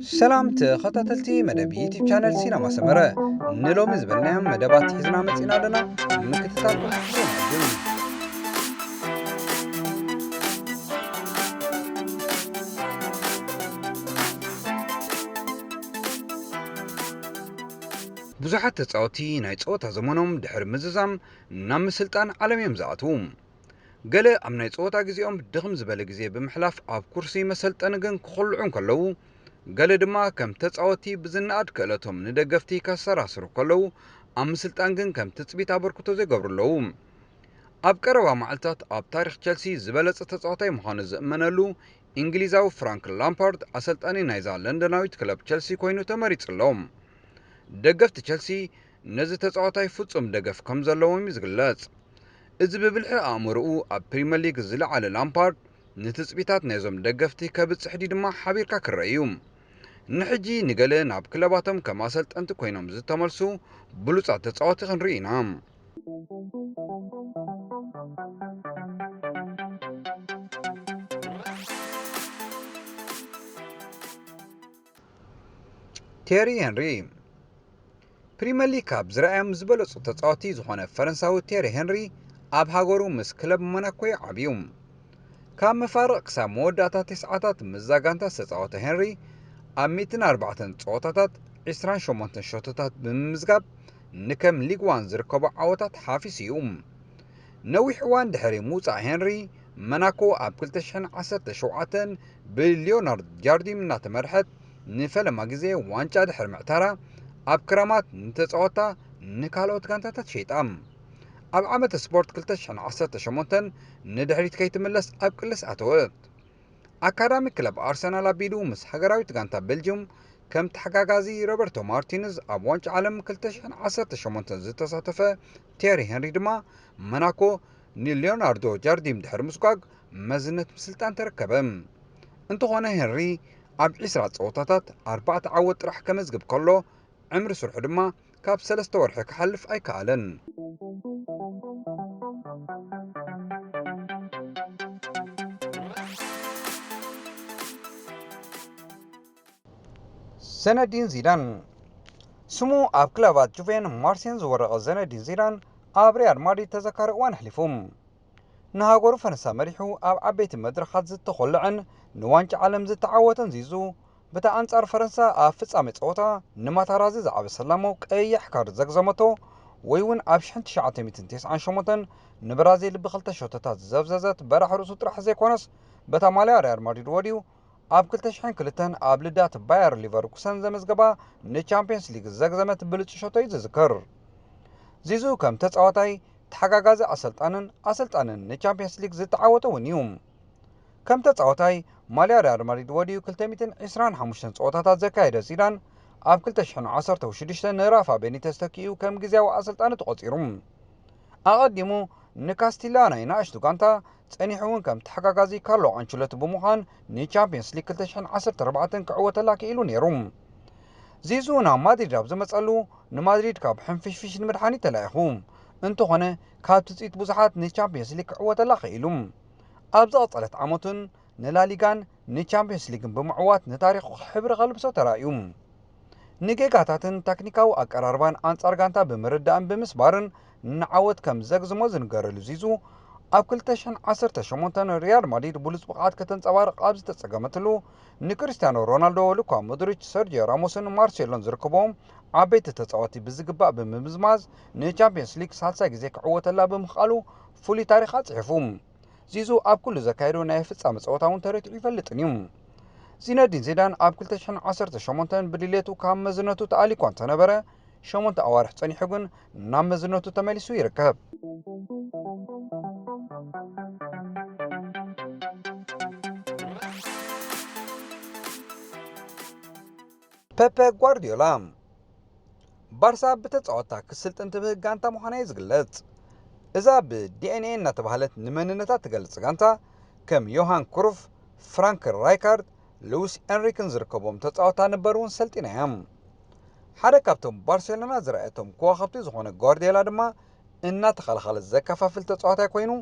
ሰላም ተኸታተልቲ መደብ ዩቲብ ቻነል ሲነማ ሰመረ፣ ንሎሚ ዝበልናዮም መደባት ሒዝና መጺና ኣለና። ምክትታልኩም ይመግን። ብዙሓት ተጻወቲ ናይ ጸወታ ዘመኖም ድሕሪ ምዝዛም ናብ ምስልጣን ዓለም እዮም ዝኣትዉ። ገለ ኣብ ናይ ጸወታ ግዜኦም ድኽም ዝበለ ግዜ ብምሕላፍ ኣብ ኩርሲ መሰልጠኒ ግን ክኹልዑ እንከለዉ፣ ገለ ድማ ከም ተጻወቲ ብዝነኣድ ክእለቶም ንደገፍቲ ከሰራስሩ ከለዉ፣ ኣብ ምስልጣን ግን ከም ትጽቢት ኣበርክቶ ዘይገብሩ ኣለዉ። ኣብ ቀረባ መዓልታት ኣብ ታሪኽ ቸልሲ ዝበለጸ ተጻዋታይ ምዃኑ ዝእመነሉ እንግሊዛዊ ፍራንክ ላምፓርድ ኣሰልጣኒ ናይዛ ለንደናዊት ክለብ ቸልሲ ኮይኑ ተመሪጹ ኣሎ። ደገፍቲ ቸልሲ ነዚ ተጻዋታይ ፍጹም ደገፍ ከም ዘለዎም እዩ ዝግለጽ። እዚ ብብልሒ ኣእምሮኡ ኣብ ፕሪምየር ሊግ ዝለዓለ ላምፓርድ፣ ንትጽቢታት ናይዞም ደገፍቲ ከብጽሕ ድዩ ድማ ሓቢርካ ክረአ እዩ። ንሕጂ ንገለ ናብ ክለባቶም ከም ኣሰልጠንቲ ኮይኖም ዝተመልሱ ብሉጻት ተጻወቲ ክንርኢ ኢና። ቴሪ ሄንሪ። ፕሪምየር ሊግ ካብ ዝረኣዮም ዝበለጹ ተጻወቲ ዝኾነ ፈረንሳዊ ቴሪ ሄንሪ፣ ኣብ ሃገሩ ምስ ክለብ ሞናኮ እዩ ዓብዩ። ካብ መፋርቕ ክሳብ መወዳእታ ተስዓታት ምስዛ ጋንታ ዝተጻወተ ሄንሪ፣ ኣብ ሚእትን ኣርባዕተን ጸወታታት ዕስራን ሸሞንተን ሸቶታት ብምምዝጋብ፣ ንከም ሊግ ዋን ዝርከቦ ዓወታት ሓፊሱ እዩ። ነዊሕ እዋን ድሕሪ ምውጻእ ሄንሪ፣ መናኮ ኣብ ክልተ ሽሕን ዓሰርተ ሸውዓተን ብሊዮናርድ ጃርዲም እናተመርሐት ንፈለማ ግዜ ዋንጫ ድሕሪ ምዕታራ፣ ኣብ ክረማት ንተጻወታ ንካልኦት ጋንታታት ሸይጣ። ኣብ ዓመተ ስፖርት ክልተ ሽሕን ዓሰርተ ሸሞንተን ንድሕሪት ከይትምለስ ኣብ ቅልስ ኣተወት። ኣካዳሚ ክለብ ኣርሰናል ኣቢሉ ምስ ሃገራዊት ጋንታ ቤልጅም ከም ተሓጋጋዚ ሮበርቶ ማርቲንዝ ኣብ ዋንጫ ዓለም ክልተ ሽሕን ዓሰርተ ሸሞንተን ዝተሳተፈ ቴሪ ሄንሪ ድማ፣ መናኮ ንሊዮናርዶ ጃርዲም ድሕሪ ምስጓግ መዝነት ምስልጣን ተረከበ። እንተኾነ ሄንሪ ኣብ ዕስራ ጸወታታት ኣርባዕተ ዓወት ጥራሕ ከመዝግብ ከሎ፣ ዕምሪ ስርሑ ድማ ካብ ሰለስተ ወርሒ ክሓልፍ ኣይከኣለን። ዘነዲን ዚዳን። ስሙ ኣብ ክለባት ጁቬን ማርሴን ዝወረቐ ዘነዲን ዚዳን ኣብ ሪያል ማድሪድ ተዘካሪ እዋን ኣሕሊፉ። ንሃገሩ ፈረንሳ መሪሑ ኣብ ዓበይቲ መድረኻት ዝተኾለዐን ንዋንጫ ዓለም ዝተዓወተን ዚዙ፣ በቲ ኣንጻር ፈረንሳ ኣብ ፍጻሜ ጸወታ ንማታራዚ ዝዓበ ሰላሞ ቀያሕ ካርድ ዘግዘመቶ፣ ወይ እውን ኣብ ሽሕን ትሽዓተ ሚእትን ተስዓን ሸሞንተን ንብራዚል ብክልተ ሸቶታት ዝዘብዘዘት በራሕ ርእሱ ጥራሕ ዘይኮነስ፣ በታ ማልያ ሪያል ማድሪድ ወድዩ ኣብ ክልተ ሽሕን ክልተን ኣብ ልዳት ባየር ሊቨርኩሰን ዘመዝገባ ንቻምፒየንስ ሊግ ዘግዘመት ብልጹ ሸቶ እዩ ዝዝከር። ዚዙ ከም ተጻዋታይ፣ ተሓጋጋዚ ኣሰልጣንን ኣሰልጣንን ንቻምፒየንስ ሊግ ዝተዓወተ እውን እዩ። ከም ተጻዋታይ፣ ማልያ ሪያል ማድሪድ ወድዩ ክልተ ሚእትን ዕስራን ሓሙሽተን ጸወታታት ዘካየደ ዚዳን፣ ኣብ ክልተ ሽሕን ዓሰርተን ሽዱሽተን ንራፋ ቤኒተስ ተኪኡ ከም ግዝያዊ ኣሰልጣኒ ተቖጺሩ። ኣቐዲሙ ንካስቲላ ናይ ንኣሽቱ ጋንታ፣ ጸኒሑ እውን ከም ተሓጋጋዚ ካርሎ ኣንቸሎቲ ብምዃን ንቻምፒየንስ ሊግ ክልተ ሽሕን ዓሰርተ ኣርባዕተን ክዕወተላ ክኢሉ ነይሩ። ዚዙ ናብ ማድሪድ ኣብ ዝመጸሉ፣ ንማድሪድ ካብ ሕንፍሽፍሽ ንምድሓን እዩ ተላኢኹ። እንተኾነ፣ ካብ ትጽቢት ብዙሓት ንቻምፒየንስ ሊግ ክዕወተላ ክኢሉ። ኣብ ዝቐጸለት ዓመቱን ንላሊጋን ንቻምፒየንስ ሊግን ብምዕዋት ንታሪኹ ሕብሪ ከልብሶ ተራእዩ። ንጌጋታትን ታክኒካዊ ኣቀራርባን ኣንጻር ጋንታ ብምርዳእን ብምስባርን ንዓወት ከም ዘግዝሞ ዝንገረሉ ዚዙ፣ ኣብ ክልተ ሽሕን ዓሰርተ ሸሞንተን ሪያል ማድሪድ ብሉጽ ብቕዓት ከተንጸባርቕ ኣብ ዝተጸገመትሉ፣ ንክሪስቲያኖ ሮናልዶ፣ ሉካ ሞድሪች፣ ሰርጂዮ ራሞስን ማርሴሎን ዝርከብዎም ዓበይቲ ተጻወትቲ ብዝግባእ ብምምዝማዝ፣ ንቻምፒየንስ ሊግ ሳልሳይ ግዜ ክዕወተላ ብምኽኣሉ ፍሉይ ታሪኽ ኣጽሒፉ። ዚዙ ኣብ ኩሉ ዘካየዶ ናይ ፍጻመ ጸወታ እውን ተረቲዑ ይፈልጥን እዩ። ዚነዲን ዚዳን ኣብ ክልተ ሽሕን ዓሰርተ ሸሞንተን ብድሌቱ ካብ መዝነቱ ተኣልዩ እኳ እንተነበረ፣ ሸሞንተ ኣዋርሕ ጸኒሑ ግን ናብ መዝነቱ ተመሊሱ ይርከብ። ፔፐ ጓርዲዮላ። ባርሳ ብተጻወትታ ክስልጥን ትብህግ ጋንታ ምዃና እዩ ዝግለጽ። እዛ ብዲ ኤን ኤ እናተባህለት ንመንነታ ትገልጽ ጋንታ፣ ከም ዮሃን ክሩፍ፣ ፍራንክ ራይካርድ፣ ሉዊስ ኤንሪክን ዝርከብዎም ተጻወትታ ነበር እውን ሰልጢና እያ። ሓደ ካብቶም ባርሴሎና ዝረኣየቶም ከዋኽብቲ ዝኾነ ጓርዲዮላ ድማ እናተኸላኸለ ዘከፋፍል ተጻዋታይ ኮይኑ፣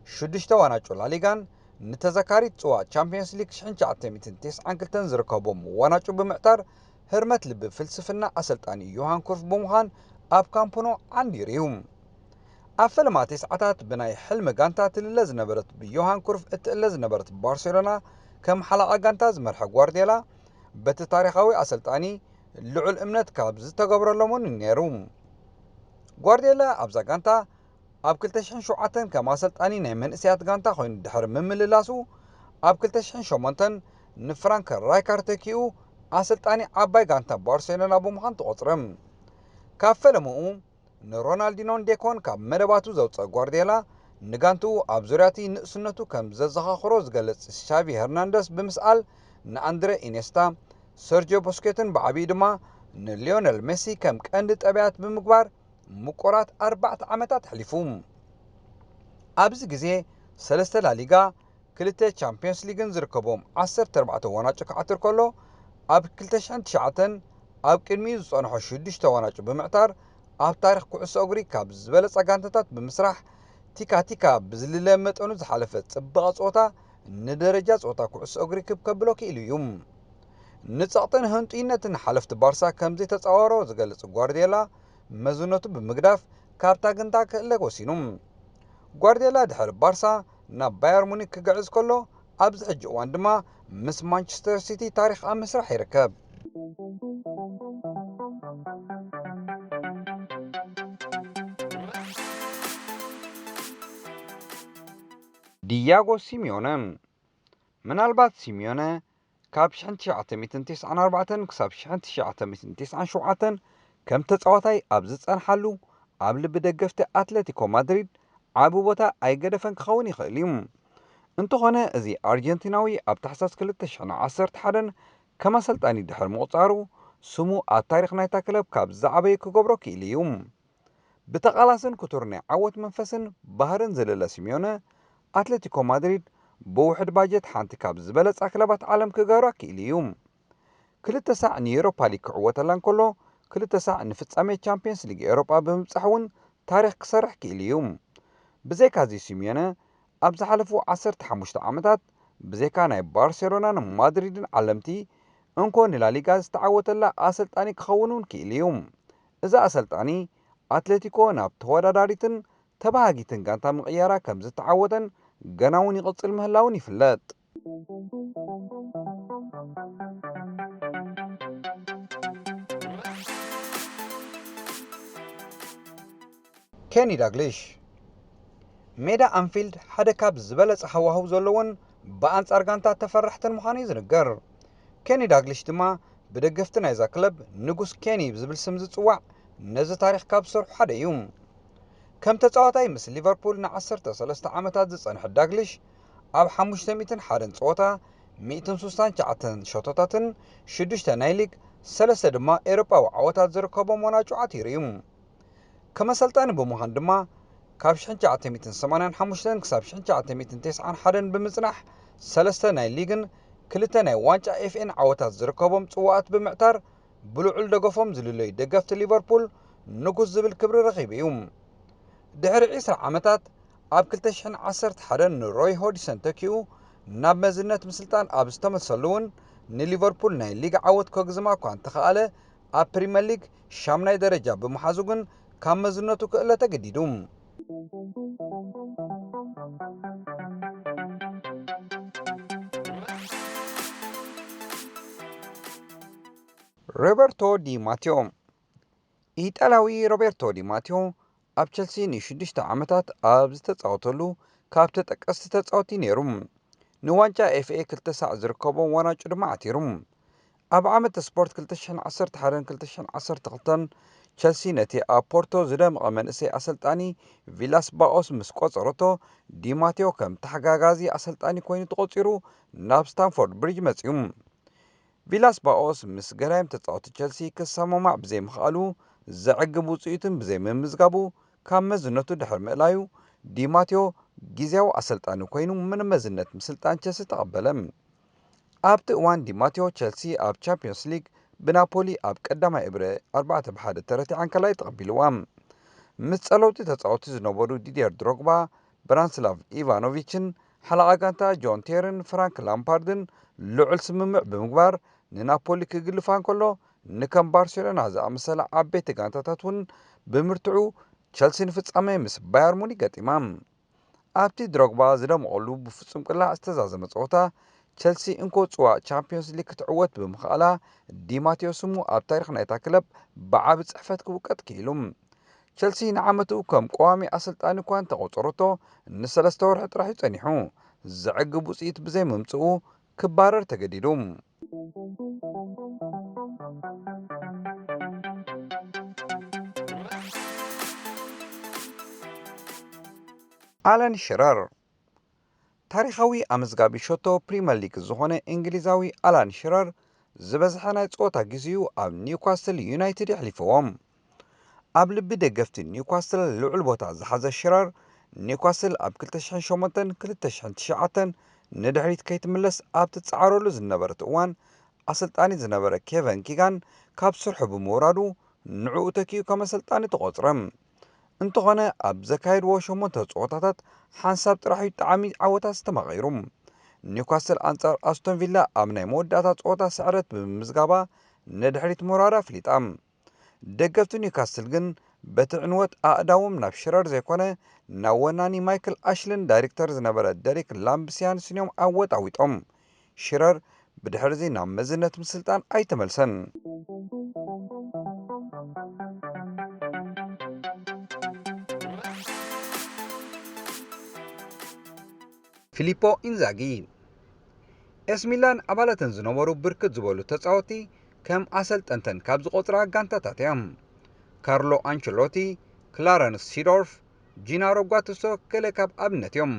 ሽዱሽተ ዋንጫ ላሊጋን ንተዘካሪት ጽዋእ ቻምፕዮንስ ሊግ ሽሕን ትሽዓተ ሚእትን ተስዓን ክልተን ዝርከቦም ዋናጩ ብምዕታር፣ ህርመት ልቢ ፍልስፍና ኣሰልጣኒ ዮሃን ክሩፍ ብምዃን ኣብ ካምፕ ኖ ዓንዲሩ እዩ። ኣብ ፈለማ ተስዓታት ብናይ ሕልሚ ጋንታ ትልለ ዝነበረት፣ ብዮሃን ክሩፍ እትእለ ዝነበረት ባርሴሎና ከም ሓለቓ ጋንታ ዝመርሐ ጓርዲዮላ፣ በቲ ታሪኻዊ ኣሰልጣኒ ልዑል እምነት ካብ ዝተገብረሎም እውን ነይሩ። ጓርዲዮላ ኣብዛ ጋንታ ኣብ ክልተ ሽሕን ሸውዓተን ከም ኣሰልጣኒ ናይ መንእሰያት ጋንታ ኮይኑ ድሕሪ ምምልላሱ፣ ኣብ ክልተ ሽሕን ሸሞንተን ንፍራንክ ራይካርድ ተኪኡ ኣሰልጣኒ ዓባይ ጋንታ ባርሴሎና ብምዃን ተቖጽረ። ካብ ፈለምኡ ንሮናልዲኖን ዴኮን ካብ መደባቱ ዘውጸ ጓርዲዮላ፣ ንጋንትኡ ኣብ ዙርያ እቲ ንእስነቱ ከም ዘዘኻኽሮ ዝገልጽ ሻቪ ሄርናንደስ ብምስኣል፣ ንኣንድረ ኢኔስታ፣ ሰርጂዮ ቡስኬትን ብዓቢኡ ድማ ንሊዮነል ሜሲ ከም ቀንዲ ጠባያት ብምግባር ምቁራት ኣርባዕተ ዓመታት ኣሕሊፉ። ኣብዚ ግዜ ሰለስተ ላሊጋ፣ ክልተ ቻምፕዮንስ ሊግን ዝርከቦም ዓሰርተ ኣርባዕተ ዋናጩ ክዓትር ከሎ፣ ኣብ ክልተ ሽሕን ትሽዓተን ኣብ ቅድሚኡ ዝጸንሖ ሽዱሽተ ዋናጩ ብምዕታር፣ ኣብ ታሪኽ ኩዕሶ እግሪ ካብ ዝበለጸ ጋንታታት ብምስራሕ፣ ቲካ ቲካ ብዝልለ መጠኑ ዝሓለፈ ጽባቐ ጸወታ ንደረጃ ጸወታ ኩዕሶ እግሪ ክብ ከብሎ ክኢሉ እዩ። ንጸቕጥን ህንጡይነትን ሓለፍቲ ባርሳ ከም ዘይተጻወሮ ዝገልጽ ጓርዲዮላ፣ መዝነቱ ብምግዳፍ ካብታ ጋንታ ክእለ ወሲኑ። ጓርዲዮላ ድሕሪ ባርሳ ናብ ባየር ሙኒክ ክግዕዝ ከሎ፣ ኣብዚ ሕጂ እዋን ድማ ምስ ማንቸስተር ሲቲ ታሪኽ ኣብ ምስራሕ ይርከብ። ዲያጎ ሲሚዮነ። ምናልባት ሲሚዮነ ካብ ሽሕን ትሽዓተ ሚእትን ተስዓን ኣርባዕተን ክሳብ ሽሕን ትሽዓተ ሚእትን ተስዓን ሸውዓተን ከም ተጻዋታይ ኣብ ዝጸንሓሉ፣ ኣብ ልቢ ደገፍቲ ኣትሌቲኮ ማድሪድ ዓቢ ቦታ ኣይገደፈን ክኸውን ይኽእል እዩ። እንተኾነ፣ እዚ ኣርጀንቲናዊ ኣብ ታሕሳስ ክልተ ሽሕን ዓሰርተ ሓደን ከም ኣሰልጣኒ ድሕሪ ምቑጻሩ፣ ስሙ ኣብ ታሪኽ ናይታ ክለብ ካብ ዝዓበየ ክገብሮ ክኢሉ እዩ። ብተቓላስን ክቱር ናይ ዓወት መንፈስን ባህርን ዝልለ ሲሚዮነ፣ ኣትሌቲኮ ማድሪድ ብውሑድ ባጀት ሓንቲ ካብ ዝበለጻ ክለባት ዓለም ክገብራ ክኢሉ እዩ። ክልተ ሳዕ ንዩሮፓ ሊግ ክዕወተላ እንከሎ፣ ክልተ ሳዕ ንፍጻሜ ቻምፕዮንስ ሊግ ኤውሮጳ ብምብጻሕ እውን ታሪኽ ክሰርሕ ክኢሉ እዩ። ብዘይካዚ ሲሚዮነ፣ ኣብ ዝሓለፉ ዓሰርተ ሓሙሽተ ዓመታት ብዘይካ ናይ ባርሴሎናን ማድሪድን ዓለምቲ፣ እንኮ ንላሊጋ ዝተዓወተላ ኣሰልጣኒ ክኸውን እውን ክኢሉ እዩ። እዚ ኣሰልጣኒ፣ ኣትሌቲኮ ናብ ተወዳዳሪትን ተባሃጊትን ጋንታ ምቕያራ ከም ዝተዓወተን ገና እውን ይቕጽል ምህላውን ይፍለጥ። ኬኒ ዳግሊሽ። ሜዳ ኣንፊልድ ሓደ ካብ ዝበለጸ ሃዋህው ዘለዎን ብኣንጻር ጋንታ ተፈራሕትን ምዃኑ እዩ ዝንገር። ኬኒ ዳግሊሽ ድማ ብደገፍቲ ናይዛ ክለብ ንጉስ ኬኒ ብዝብል ስም ዝጽዋዕ፣ ነዚ ታሪኽ ካብ ዝሰርሑ ሓደ እዩ። ከም ተጻዋታይ ምስ ሊቨርፑል ንዓሰርተ ሰለስተ ዓመታት ዝጸንሐ ዳግሊሽ፣ ኣብ ሓሙሽተ ሚእትን ሓደን ጸወታ፣ ሚእትን ስሳን ትሽዓተን ሸቶታትን ሽዱሽተ ናይ ሊግ፣ ሰለስተ ድማ ኤውሮጳዊ ዓወታት ዝርከቦም ዋናጩ ዓቲሩ እዩ። ከም ኣሰልጣኒ ብምዃን ድማ፣ ካብ ሽሕን ትሽዓተ ሚእትን ሰማንያን ሓሙሽተን ክሳብ ሽሕን ትሽዓተ ሚእትን ተስዓን ሓደን ብምጽናሕ፣ ሰለስተ ናይ ሊግን ክልተ ናይ ዋንጫ ኤፍኤን ዓወታት ዝርከቦም ጽዋኣት ብምዕታር፣ ብልዑል ደገፎም ዝልለዩ ደገፍቲ ሊቨርፑል ንጉስ ዝብል ክብሪ ረኺቡ እዩ። ድሕሪ ዕስራ ዓመታት፣ ኣብ ክልተ ሽሕን ዓሰርተ ሓደን ንሮይ ሆድሰን ተኪኡ ናብ መዝነት ምስልጣን ኣብ ዝተመልሰሉ እውን፣ ንሊቨርፑል ናይ ሊግ ዓወት ከግዝማ እኳ እንተኸኣለ፣ ኣብ ፕሪምየር ሊግ ሻምናይ ደረጃ ብምሓዙ ግን ካብ መዝነቱ ክእለ ተገዲዱ። ሮበርቶ ዲ ማቴዮ። ኢጣልያዊ ሮቤርቶ ዲ ማቴዮ ኣብ ቸልሲ ንሽዱሽተ ዓመታት ኣብ ዝተጻወተሉ ካብ ተጠቀስቲ ተጻወትቲ ነይሩ። ንዋንጫ ኤፍኤ ክልተ ሳዕ ዝርከቦ ዋናጩ ድማ ዓቲሩ። ኣብ ዓመት ስፖርት ክልተ ሽሕን ዓሰርተ ሓደን ክልተ ሽሕን ዓሰርተ ክልተን ቸልሲ ነቲ ኣብ ፖርቶ ዝደመቐ መንእሰይ ኣሰልጣኒ ቪላስ ባኦስ ምስ ቆጸረቶ፣ ዲማቴዮ ከም ተሓጋጋዚ ኣሰልጣኒ ኮይኑ ተቖጺሩ ናብ ስታንፎርድ ብሪጅ መጺኡ። ቪላስ ባኦስ ምስ ገዳይም ተጻወቲ ቸልሲ ክሰማማዕ ብዘይምኽኣሉ፣ ዘዕግብ ውጽኢትን ብዘይምምዝጋቡ፣ ካብ መዝነቱ ድሕሪ ምእላዩ፣ ዲማቴዮ ግዝያዊ ኣሰልጣኒ ኮይኑ ንመዝነት ምስልጣን ቸልሲ ተቐበለ። ኣብቲ እዋን ዲማቴዮ ቸልሲ ኣብ ቻምፕዮንስ ሊግ ብናፖሊ ኣብ ቀዳማይ እብረ ኣርባዕተ ብ ሓደ ተረቲዓ እንከላ እዩ ተቐቢልዋ። ምስ ጸለውቲ ተጻወቲ ዝነበሩ ዲድየር ድሮግባ፣ ብራንስላቭ ኢቫኖቪችን ሓለቓ ጋንታ ጆን ቴርን ፍራንክ ላምፓርድን ልዑል ስምምዕ ብምግባር ንናፖሊ ክግልፋ እንከሎ፣ ንከም ባርሴሎና ዝኣመሰላ ዓበይቲ ጋንታታት እውን ብምርትዑ ቸልሲ ንፍጻመ ምስ ባየር ሙኒክ ገጢማ። ኣብቲ ድሮግባ ዝደመቐሉ ብፍጹም ቅላዕ ዝተዛዘመ ጸወታ፣ ቸልሲ እንኮ ጽዋእ ቻምፒዮንስ ሊግ ክትዕወት ብምኽኣላ፣ ዲማትዮ ስሙ ኣብ ታሪኽ ናይታ ክለብ ብዓቢ ጽሕፈት ክውቀጥ ክኢሉ። ቸልሲ ንዓመቱ ከም ቀዋሚ ኣሰልጣኒ እኳ እንተቖጸረቶ፣ ንሰለስተ ወርሒ ጥራሕ እዩ ጸኒሑ። ዘዕግብ ውጽኢት ብዘይምምጽኡ ክባረር ተገዲዱ። ኣለን ሽረር። ታሪኻዊ ኣመዝጋቢ ሸቶ ፕሪምየር ሊግ ዝኾነ እንግሊዛዊ ኣላን ሽረር ዝበዝሐ ናይ ጸወታ ግዜኡ ኣብ ኒውካስትል ዩናይትድ የሕሊፍዎ። ኣብ ልቢ ደገፍቲ ኒውካስትል ልዑል ቦታ ዝሓዘ ሽረር፣ ኒውካስትል ኣብ ክልተ ሽሕን ሸሞንተን ክልተ ሽሕን ትሽዓተን ንድሕሪት ከይትምለስ ኣብ ትጸዓረሉ ዝነበረት እዋን፣ ኣሰልጣኒ ዝነበረ ኬቨን ኪጋን ካብ ስርሑ ብምውራዱ፣ ንዕኡ ተኪኡ ከም ኣሰልጣኒ ተቖጽረ። እንተኾነ፣ ኣብ ዘካየድዎ ሸሞንተ ጸወታታት ሓንሳብ ጥራሕ እዩ ጣዕሚ ዓወታት ዝተማቐይሩ። ኒውካስል ኣንጻር ኣስቶን ቪላ ኣብ ናይ መወዳእታ ጸወታ ስዕረት ብምምዝጋባ ንድሕሪት ምውራዳ ኣፍሊጣ። ደገፍቲ ኒውካስል ግን በቲ ዕንወት ኣእዳዎም ናብ ሽረር ዘይኮነ ናብ ወናኒ ማይክል ኣሽልን ዳይሬክተር ዝነበረ ደሪክ ላምብስያን ስንዮም ኣወጣዊጦም። ሽረር ብድሕርዚ ናብ መዝነት ምስልጣን ኣይተመልሰን። ፊሊፖ ኢንዛጊ። ኤስ ሚላን ኣባላተን ዝነበሩ ብርክት ዝበሉ ተጻወትቲ ከም ኣሰልጠንተን ካብ ዝቖጽራ ጋንታታት እያ። ካርሎ ኣንቸሎቲ፣ ክላረንስ ሲዶርፍ፣ ጂናሮ ጓቱሶ ገለ ካብ ኣብነት እዮም።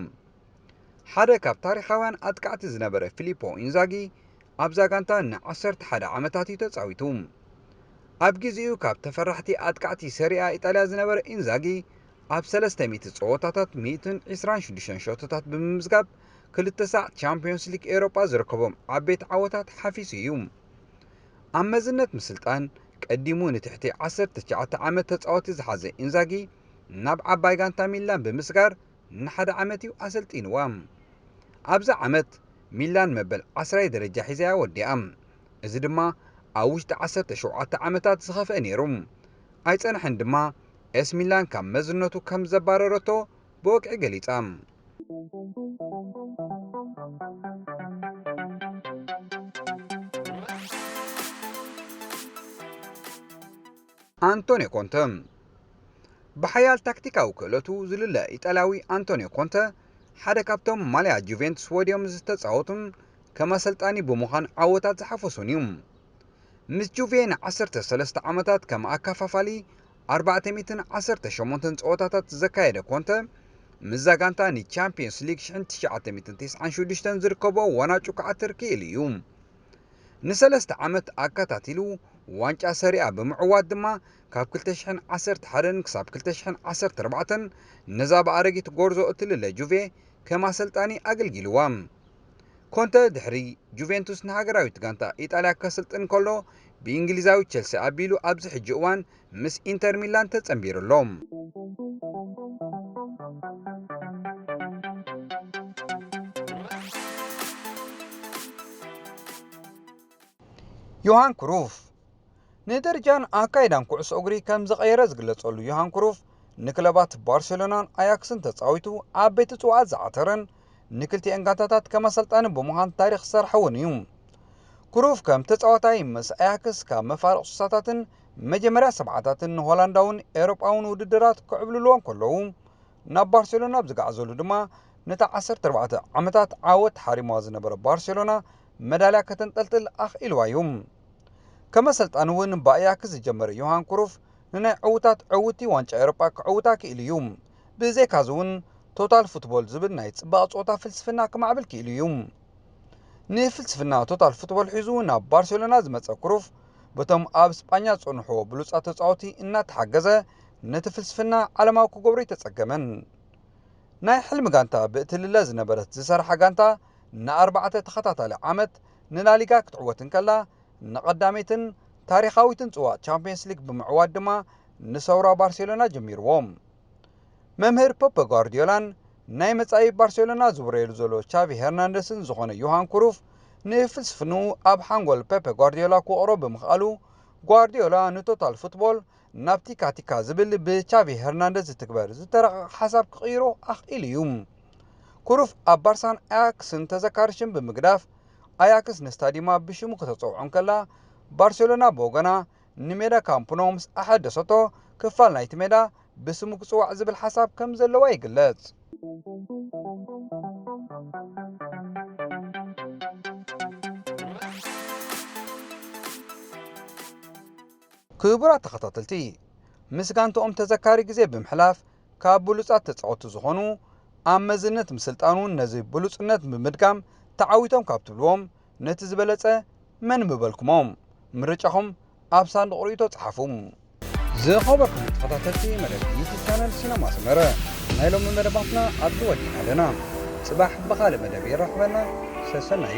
ሓደ ካብ ታሪኻውያን ኣጥቃዕቲ ዝነበረ ፊሊፖ ኢንዛጊ ኣብዛ ጋንታ ንዓሰርተ ሓደ ዓመታት እዩ ተጻዊቱ። ኣብ ግዜኡ ካብ ተፈራሕቲ ኣጥቃዕቲ ሰሪኣ ኢጣልያ ዝነበረ ኢንዛጊ፣ ኣብ ሰለስተ ሚእቲ ጸወታታት ሚእትን ዕስራን ሽዱሽተን ሸቶታት ብምምዝጋብ፣ ክልተ ሳዕ ቻምፕዮንስ ሊግ ኤውሮጳ ዝርከቦም ዓበይቲ ዓወታት ሓፊሱ እዩ። ኣብ መዝነት ምስልጣን ቀዲሙ ንትሕቲ ዓሰርተ ትሽዓተ ዓመት ተጻወቲ ዝሓዘ ኢንዛጊ፣ ናብ ዓባይ ጋንታ ሚላን ብምስጋር ንሓደ ዓመት እዩ ኣሰልጢንዋ። ኣብዚ ዓመት ሚላን መበል ዓስራይ ደረጃ ሒዛያ ወዲኣ። እዚ ድማ ኣብ ውሽጢ ዓሰርተ ሸውዓተ ዓመታት ዝኸፍአ ነይሩ። ኣይጸንሐን ድማ፣ ኤስ ሚላን ካብ መዝነቱ ከም ዘባረረቶ ብወግዒ ገሊጻ። ኣንቶኒዮ ኮንተ። ብሓያል ታክቲካዊ ክእለቱ ዝልለ ኢጣልያዊ ኣንቶኒዮ ኮንተ፣ ሓደ ካብቶም ማልያ ጁቬንቱስ ወድዮም ዝተጻወቱን ከም ኣሰልጣኒ ብምዃን ዓወታት ዝሓፈሱን እዩ። ምስ ጁቬ ንዓሰርተ ሰለስተ ዓመታት ከም ኣካፋፋሊ ኣርባዕተ ሚእትን ዓሰርተ ሸሞንተን ጸወታታት ዘካየደ ኮንተ፣ ምስዛ ጋንታ ንቻምፕዮንስ ሊግ ሽሕን ትሽዓተ ሚእትን ተስዓን ሽዱሽተን ዝርከቦ ዋንጫ ክዓትር ክኢሉ እዩ። ንሰለስተ ዓመት ኣከታቲሉ ዋንጫ ሰሪኣ ብምዕዋት ድማ፣ ካብ ክልተ ሽሕን ዓሰርተ ሓደን ክሳብ ክልተ ሽሕን ዓሰርተ ኣርባዕተን ነዛ ብኣረጊት ጎርዞ እትልለ ጁቬ ከም ኣሰልጣኒ ኣገልጊልዋ። ኮንተ ድሕሪ ጁቬንቱስ ንሃገራዊት ጋንታ ኢጣልያ ከሰልጥን ከሎ፣ ብእንግሊዛዊ ቸልሲ ኣቢሉ ኣብዚ ሕጂ እዋን ምስ ኢንተር ሚላን ተጸንቢሩ ኣሎ። ዮሃን ክሩፍ። ንደረጃን ኣካይዳን ኩዕሶ እግሪ ከም ዝቐየረ ዝግለጸሉ ዮሃን ክሩፍ፣ ንክለባት ባርሴሎናን ኣያክስን ተጻዊቱ ዓበይቲ ጽዋዓት ዝዓተረን ንክልቲኤን ጋንታታት ከም ኣሰልጣኒ ብምዃን ታሪኽ ዝሰርሐ እውን እዩ። ክሩፍ ከም ተጻዋታይ ምስ ኣያክስ ካብ መፋርቕ ስሳታትን መጀመርያ ሰብዓታትን ንሆላንዳውን ኤውሮጳውን ውድድራት ክዕብልልዎ እንከለዉ፣ ናብ ባርሴሎና ኣብ ዝገዓዘሉ ድማ፣ ነታ ዓሰርተ ኣርባዕተ ዓመታት ዓወት ሓሪምዋ ዝነበረ ባርሴሎና መዳልያ ከተንጠልጥል ኣኽኢልዋ እዩ። ከም ኣሰልጣኒ እውን ብኣያክስ ዝጀመረ ዮሃን ክሩፍ፣ ንናይ ዕዉታት ዕውቲ ዋንጫ ኤውሮጳ ክዕውታ ክኢሉ እዩ። ብዘይካዚ እውን፣ ቶታል ፉትቦል ዝብል ናይ ጽባቐ ጸወታ ፍልስፍና ክማዕብል ክኢሉ እዩ። ንፍልስፍና ቶታል ፉትቦል ሒዙ ናብ ባርሴሎና ዝመጸ ክሩፍ፣ በቶም ኣብ ስጳኛ ዝጸንሕዎ ብሉጻት ተጻወቲ እናተሓገዘ፣ ነቲ ፍልስፍና ዓለማዊ ክገብሮ ኣይተጸገመን። ናይ ሕልሚ ጋንታ ብእትልለ ዝነበረት ዝሰርሓ ጋንታ፣ ንኣርባዕተ ተኸታታሊ ዓመት ንላሊጋ ክትዕወት እንከላ፣ ንቐዳመይትን ታሪኻዊትን ጽዋእ ቻምፕዮንስ ሊግ ብምዕዋት ድማ ንሰውራ ባርሴሎና ጀሚርዎ። መምህር ፔፕ ጓርዲዮላን ናይ መጻኢ ባርሴሎና ዝውረየሉ ዘሎ ቻቪ ሄርናንደስን ዝኾነ ዮሃን ክሩፍ ንፍልስፍንኡ ኣብ ሓንጎል ፔፔ ጓርዲዮላ ክወቕሮ ብምኽኣሉ፣ ጓርዲዮላ ንቶታል ፉትቦል ናብ ቲካ ቲካ ዝብል ብቻቪ ሄርናንደስ ዝትግበር ዝተረቐቐ ሓሳብ ክቕይሮ ኣኽኢሉ እዩ። ክሩፍ ኣብ ባርሳን ኣያክስን ተዘካሪ ሽም ብምግዳፍ፣ ኣያክስ ንስታዲማ ብሽሙ ከተጸውዖ እንከላ፣ ባርሴሎና ብወገና ንሜዳ ካምፕ ኖ ምስ ኣሐደሰቶ፣ ክፋል ናይቲ ሜዳ ብስሙ ክጽዋዕ ዝብል ሓሳብ ከም ዘለዋ ይግለጽ። ክቡራት ተኸታተልቲ፣ ምስ ጋንትኦም ተዘካሪ ግዜ ብምሕላፍ ካብ ብሉጻት ተጻወትቲ ዝኾኑ፣ ኣብ መዝነት ምስልጣን እውን ነዚ ብሉጽነት ብምድጋም ተዓዊቶም ካብ ትብልዎም፣ ነቲ ዝበለጸ መን ምበልኩሞም? ምርጫኹም ኣብ ሳንዱቕ ርእይቶ ጸሓፉ። ዝኸበርኩም ተኸታተልቲ መደብ ዩቱብ ቻነል ሲነማ ሰመረ፣ ናይ ሎሚ መደባትና ኣብዚ ወዲእና ኣለና። ጽባሕ ብኻልእ መደብ የራኽበና። ሰሰናዩ።